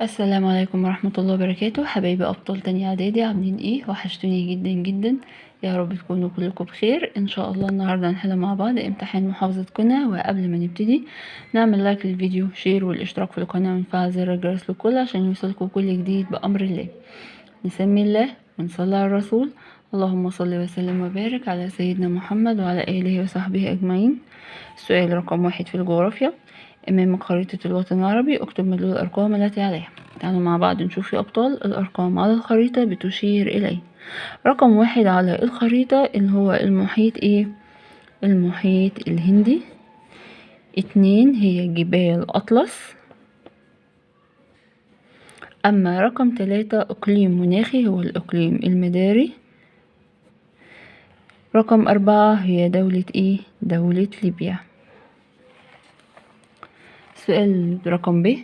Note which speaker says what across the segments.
Speaker 1: السلام عليكم ورحمة الله وبركاته. حبايبي أبطال تانية إعدادي، عاملين ايه؟ وحشتوني جدا جدا، يا رب تكونوا كلكم بخير. ان شاء الله النهاردة هنحل مع بعض امتحان محافظة قنا. وقبل ما نبتدي نعمل like للفيديو، share والاشتراك في القناة، ونفعل زر الجرس للكل عشان يوصلكم كل جديد بأمر الله. نسمي الله ونصلي على الرسول، اللهم صل وسلم وبارك على سيدنا محمد وعلى آله وصحبه أجمعين. السؤال رقم 1 في الجغرافيا، أمامك خريطة الوطن العربي، اكتب مدلول الأرقام التي عليها. تعالوا مع بعض نشوف يا أبطال الأرقام على الخريطة بتشير إليه. رقم 1 على الخريطة اللي هو المحيط إيه؟ المحيط الهندي. 2 هي جبال أطلس. أما رقم 3 إقليم مناخي هو الإقليم المداري. رقم 4 هي دولة إيه؟ دولة ليبيا. سؤال رقم ب،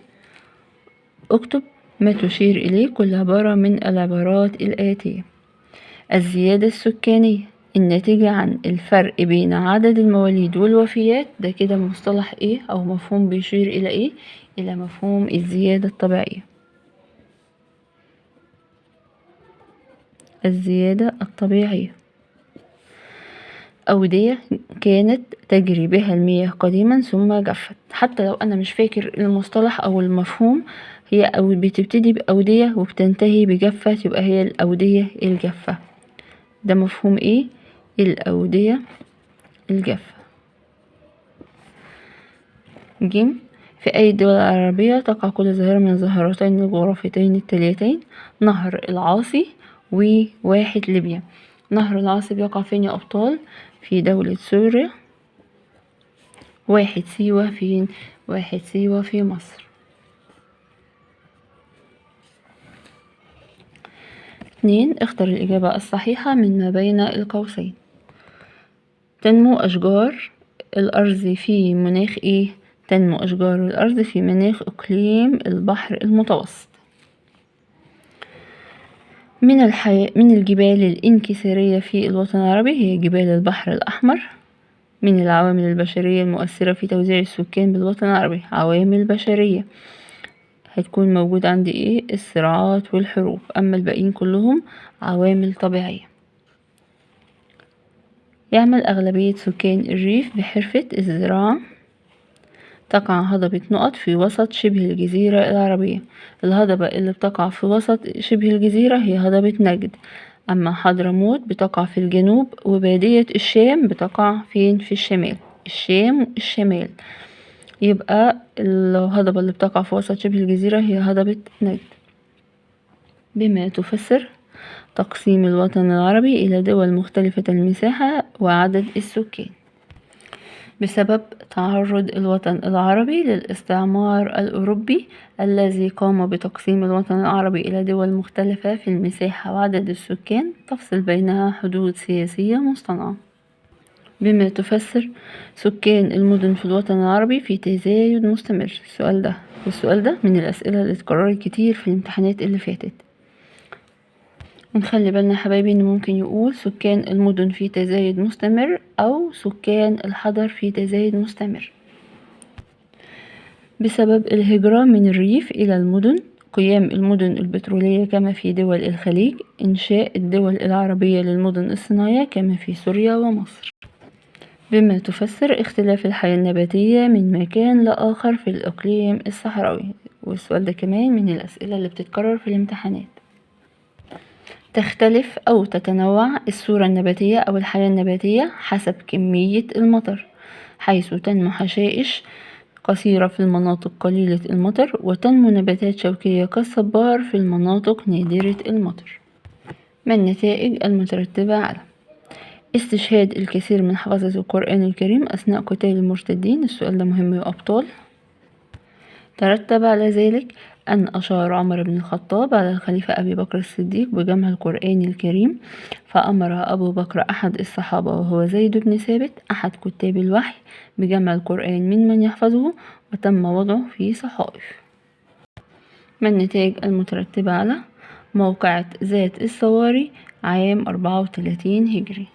Speaker 1: اكتب ما تشير إليه كل عبارة من العبارات الآتية. الزيادة السكانية الناتجة عن الفرق بين عدد المواليد والوفيات، ده كده مصطلح إيه أو مفهوم بيشير إلى إيه؟ إلى مفهوم الزيادة الطبيعية. الزيادة الطبيعية. أودية كانت تجري بها المياه قديما ثم جفت. حتى لو أنا مش فاكر المصطلح أو المفهوم، هي أو بتبتدي بأودية وبتنتهي بجفة، يبقى هي الأودية الجافة. ده مفهوم إيه؟ الأودية الجافة. ج، في أي دول العربية تقع كل ظاهرة من الظاهرتين الجغرافيتين التاليتين؟ نهر العاصي وواحة ليبيا. نهر العاصي بيقع فين يا أبطال؟ في دولة سوريا. واحة سيوة فين؟ واحة سيوة في مصر. 2، اختر الإجابة الصحيحة من ما بين القوسين. تنمو أشجار الأرز في مناخ إيه؟ تنمو أشجار الأرز في مناخ إقليم البحر المتوسط. من الجبال الانكسارية في الوطن العربي هي جبال البحر الأحمر. من العوامل البشرية المؤثرة في توزيع السكان بالوطن العربي، عوامل بشرية هتكون موجود عندي إيه؟ الصراعات والحروب. أما الباقيين كلهم عوامل طبيعية. يعمل أغلبية سكان الريف بحرفة الزراعة. تقع هضبة نقط في وسط شبه الجزيرة العربية. الهضبة اللي بتقع في وسط شبه الجزيرة هي هضبة نجد. أما حضرموت بتقع في الجنوب، وبادية الشام بتقع فين؟ في الشمال. الشام الشمال، يبقى الهضبة اللي بتقع في وسط شبه الجزيرة هي هضبة نجد. بما تفسر تقسيم الوطن العربي إلى دول مختلفة المساحة وعدد السكان؟ بسبب تعرض الوطن العربي للاستعمار الأوروبي الذي قام بتقسيم الوطن العربي إلى دول مختلفة في المساحة وعدد السكان، تفصل بينها حدود سياسية مصطنعة. بما تفسر سكان المدن في الوطن العربي في تزايد مستمر؟ السؤال ده والسؤال ده من الأسئلة اللي اتكررت كتير في الامتحانات اللي فاتت. ونخلي بالنا يا حبايبي ان ممكن يقول سكان المدن في تزايد مستمر او سكان الحضر في تزايد مستمر. بسبب الهجرة من الريف الى المدن، قيام المدن البترولية كما في دول الخليج، انشاء الدول العربية للمدن الصناعية كما في سوريا ومصر. بما تفسر اختلاف الحياة النباتية من مكان لآخر في الإقليم الصحراوي؟ والسؤال ده كمان من الأسئلة اللي بتتكرر في الامتحانات. تختلف أو تتنوع الصورة النباتية أو الحياة النباتية حسب كمية المطر، حيث تنمو حشائش قصيرة في المناطق قليلة المطر، وتنمو نباتات شوكية كالصبار في المناطق نادرة المطر. ما النتائج المترتبة على استشهاد الكثير من حفظة القرآن الكريم أثناء قتال المرتدين؟ السؤال ده مهم يا أبطال. ترتب على ذلك أن أشار عمر بن الخطاب على الخليفة أبي بكر الصديق بجمع القرآن الكريم، فأمر أبو بكر أحد الصحابة وهو زيد بن ثابت أحد كتاب الوحي بجمع القرآن ممن يحفظه، وتم وضعه في صحائف. ما النتائج المترتبة على موقعة ذات الصواري عام 34 هجري؟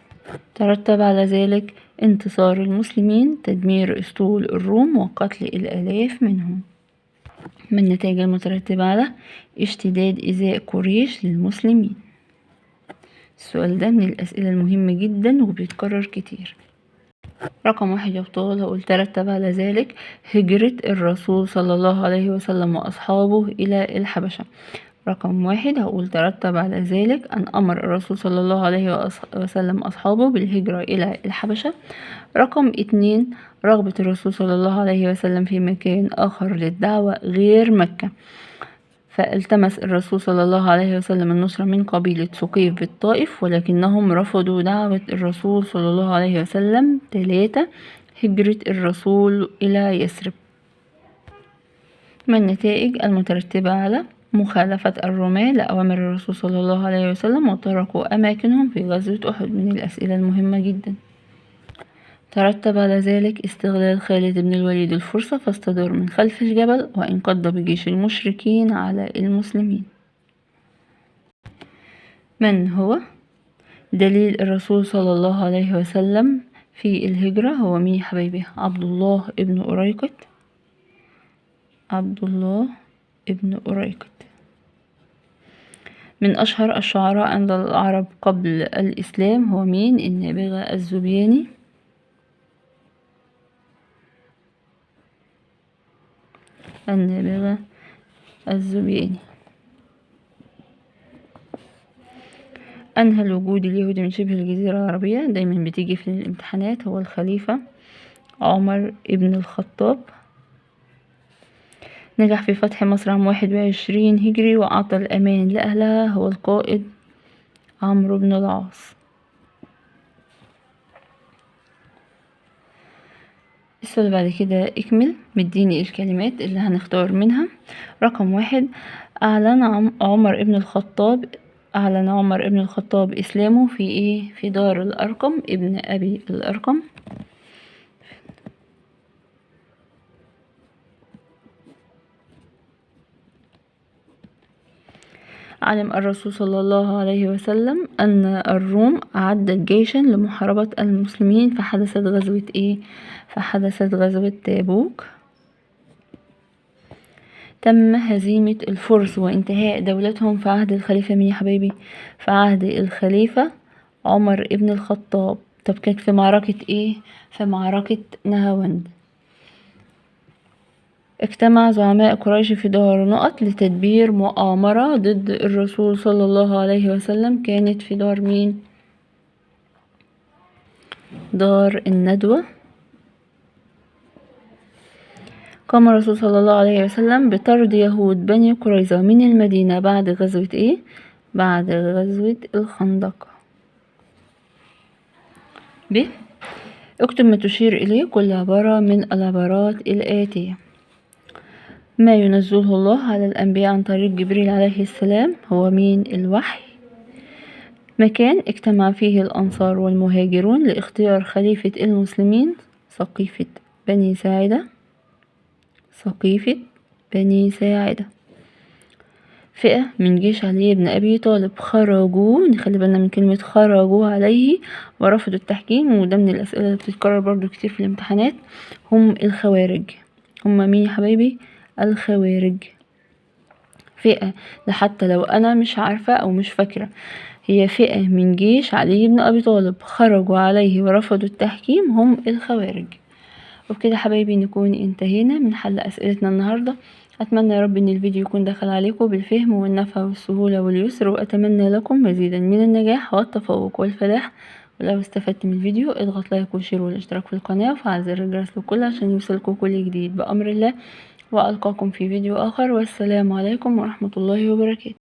Speaker 1: ترتب على ذلك انتصار المسلمين، تدمير أسطول الروم وقتل الآلاف منهم. ما النتائج المترتبة على اشتداد إيذاء قريش للمسلمين؟ السؤال ده من الأسئلة المهمة جدا وبيتكرر كتير. رقم 1 يا أبطال هقول ترتب على ذلك هجرة الرسول صلى الله عليه وسلم وأصحابه إلى الحبشة. رقم 1 هقول ترتب على ذلك أن أمر الرسول صلى الله عليه وسلم أصحابه بالهجرة إلى الحبشة. رقم 2 رغبة الرسول صلى الله عليه وسلم في مكان آخر للدعوة غير مكة، فالتمس الرسول صلى الله عليه وسلم النصرة من قبيلة ثقيف بالطائف، ولكنهم رفضوا دعوة الرسول صلى الله عليه وسلم. 3 هجرة الرسول إلى يثرب. ما النتائج المترتبة على مخالفة الرماة لأوامر الرسول صلى الله عليه وسلم وتركوا أماكنهم في غزوة أحد؟ من الأسئلة المهمة جدا. ترتب على ذلك استغلال خالد بن الوليد الفرصة فاستدار من خلف الجبل وانقض بجيش المشركين على المسلمين. من هو دليل الرسول صلى الله عليه وسلم في الهجرة؟ هو مين يا حبايبي؟ عبد الله ابن أريقط. عبد الله ابن أريقط. من أشهر الشعراء عند العرب قبل الإسلام هو مين؟ النابغة الزبياني. النابغة الزبياني. أنهى الوجود اليهودي من شبه الجزيرة العربية، دايما بتيجي في الامتحانات، هو الخليفة عمر ابن الخطاب. نجح في فتح مصر عام 21 هجري وأعطى الأمان لأهلها، هو القائد عمرو بن العاص. السؤال بعد كده اكمل، مديني الكلمات اللي هنختار منها. رقم 1 أعلن عمر ابن الخطاب، أعلن عمر ابن الخطاب إسلامه في إيه؟ في دار الأرقم ابن أبي الأرقم. علم الرسول صلى الله عليه وسلم أن الروم أعدت جيشا لمحاربة المسلمين فحدثت غزوة إيه؟ فحدثت غزوة تابوك. تم هزيمة الفرس وانتهاء دولتهم في عهد الخليفة مين يا حبايبي؟ في عهد الخليفة عمر ابن الخطاب. طب كانت في معركة إيه؟ في معركة نهاوند. اجتمع زعماء قريش في دار نقط لتدبير مؤامرة ضد الرسول صلى الله عليه وسلم، كانت في دار مين؟ دار الندوة. قام الرسول صلى الله عليه وسلم بطرد يهود بني قريظة من المدينة بعد غزوة ايه؟ بعد غزوة الخندق. ب اكتب ما تشير إليه كل عبارة من العبارات الآتية. ما ينزله الله على الأنبياء عن طريق جبريل عليه السلام هو مين؟ الوحي. مكان اجتمع فيه الأنصار والمهاجرون لاختيار خليفة المسلمين سقيفة بني ساعدة. سقيفة بني ساعدة. فئة من جيش علي بن أبي طالب خرجوا، نخلي بالنا من كلمة خرجوا عليه ورفضوا التحكيم، وده من الأسئلة اللي بتتكرر برضو كتير في الامتحانات، هم الخوارج. هم مين يا حبايبي؟ الخوارج. فئة، ده حتى لو أنا مش عارفة أو مش فاكرة، هي فئة من جيش علي بن أبي طالب خرجوا عليه ورفضوا التحكيم، هم الخوارج. وبكده حبايبي نكون انتهينا من حل أسئلتنا النهاردة. أتمنى يا رب إن الفيديو يكون دخل عليكم بالفهم والنفع والسهولة واليسر، وأتمنى لكم مزيدا من النجاح والتفوق والفلاح. ولو استفدت من الفيديو اضغط like و share والاشتراك في القناة وفعل زر الجرس للكل عشان يوصلكم كل جديد بأمر الله. وألقاكم في فيديو آخر، والسلام عليكم ورحمة الله وبركاته.